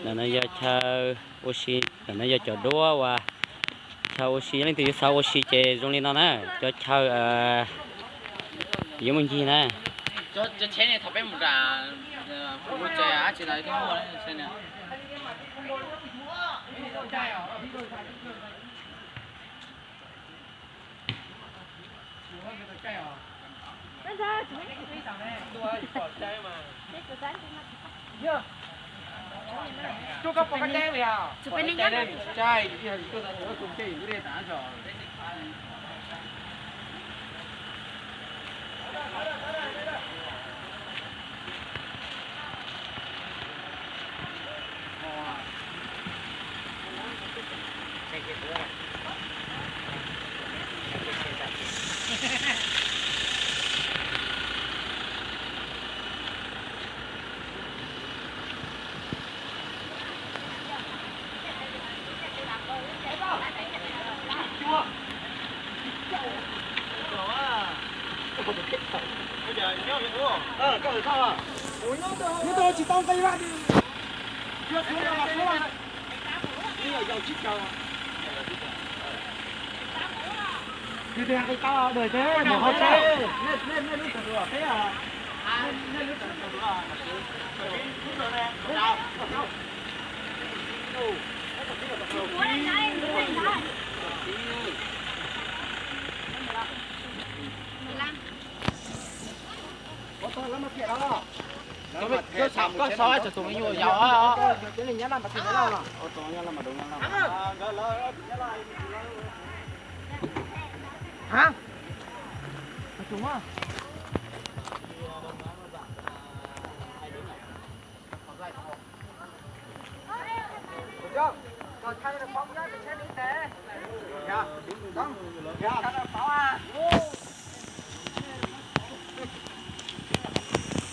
Ntawm no yog chaw ua si, ntawm no yog cov duab uas chaw ua si, yog leej twg yuav xav ua si ces zoo li no na, cov chaw yuav mus ncig na.